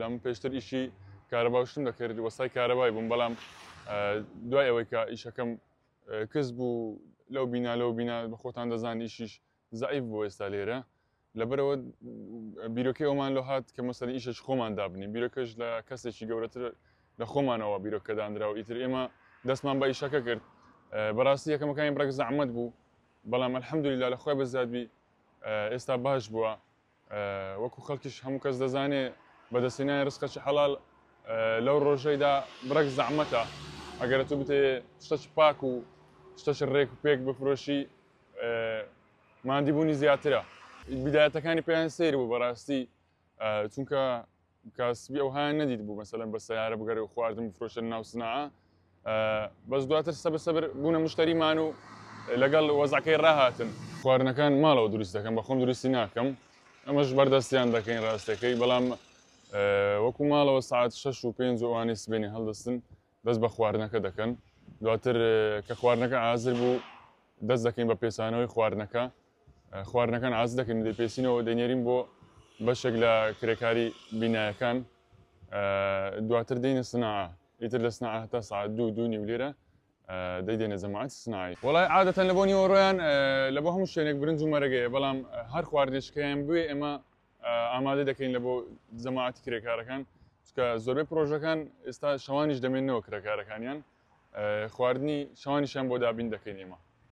الحمدلله من پێشتر ئیشی کارەبا و شتم دەکرد، وەستای کارەبای بووم، بەڵام دوای ئەوەی کە ئیشەکەم کز بوو لەو بینا لەو بینا بە خۆتان دەزان ئیشیش زەعیف بوو ئێستا لێرە، لەبەرەوە بیرۆکەی ئەومان لۆ هات کە مەسەلەن ئیشێکی خۆمان دابنین، بیرۆکەش لە کەسێکی گەورەتر لە خۆمانەوە بیرۆکە دانرا و ئیتر ئێمە دەستمان بە ئیشەکە کرد. بەڕاستی یەکەمەکانی بڕێک زەحمەت بوو، بەڵام الحمدلله لە خۆی بەزیاد بی ئێستا باش بووە. وەکو خەڵکیش هەموو کەس دەزانێ بەدەستهێنانی ڕزقێکی حەڵال لەو ڕۆژەیدا بڕێک زەحمەتە، ئەگەر تۆ بتێ شتەکی پاک و شتەکی ڕێک و پێک بفرۆشی ماندیبوونی زیاترە. بیدایەتەکانی پێیان سەیر بوو بەڕاستی، چونکە کاسبی ئەوهایان نەدیت بوو مەسەلەن بە سەیارە بگەڕێ و خواردن بفرۆشن ناو سناعە. بەس دواتر سەبر سەبر بوونە مشتەریمان و لەگەڵ وەزعەکەی ڕاهاتن. خواردنەکان ماڵەوە دروست دەکەم، بە خۆم دروستی ناکەم، ئەمەش بەردەستیان دەکەین ڕاستەکەی، بەڵام وەکو ماڵەوە سعات 6 و 5 و ئەوانەی سبێنی هەڵدەستن دەست بە خواردنەکە دەکەن، دواتر کە خواردنەکە ئازر بوو دەست دەکەین بە پێچانەوەی خواردنەکە، خواردنەکان ئازر دەکەین دەیپێچینەوە دەینێرین بۆ بەشێک لە کرێکاری بینایەکان، دواتر دێینە سناعە، ئیتر لە سناعە هەتا سەعات دوو دوو نیو لێرە دەیدەینە جەماعەتی سناعی. وەڵای عادەتەن لە بۆ نیوەڕۆیان لە بۆ هەموو شوێنێک برنج و مەرەگەیە، بەڵام هەر خواردنێکیان بوێ ئێمە ئامادە دەکەین لە بۆ جەماعەتی کرێکارەکان، چونکە زۆربەی پرۆژەکان ئێستا شەوانیش دەمێننەوە کرێکارەکانیان، خواردنی شەوانیشیان بۆ دابین دەکەین ئێمە.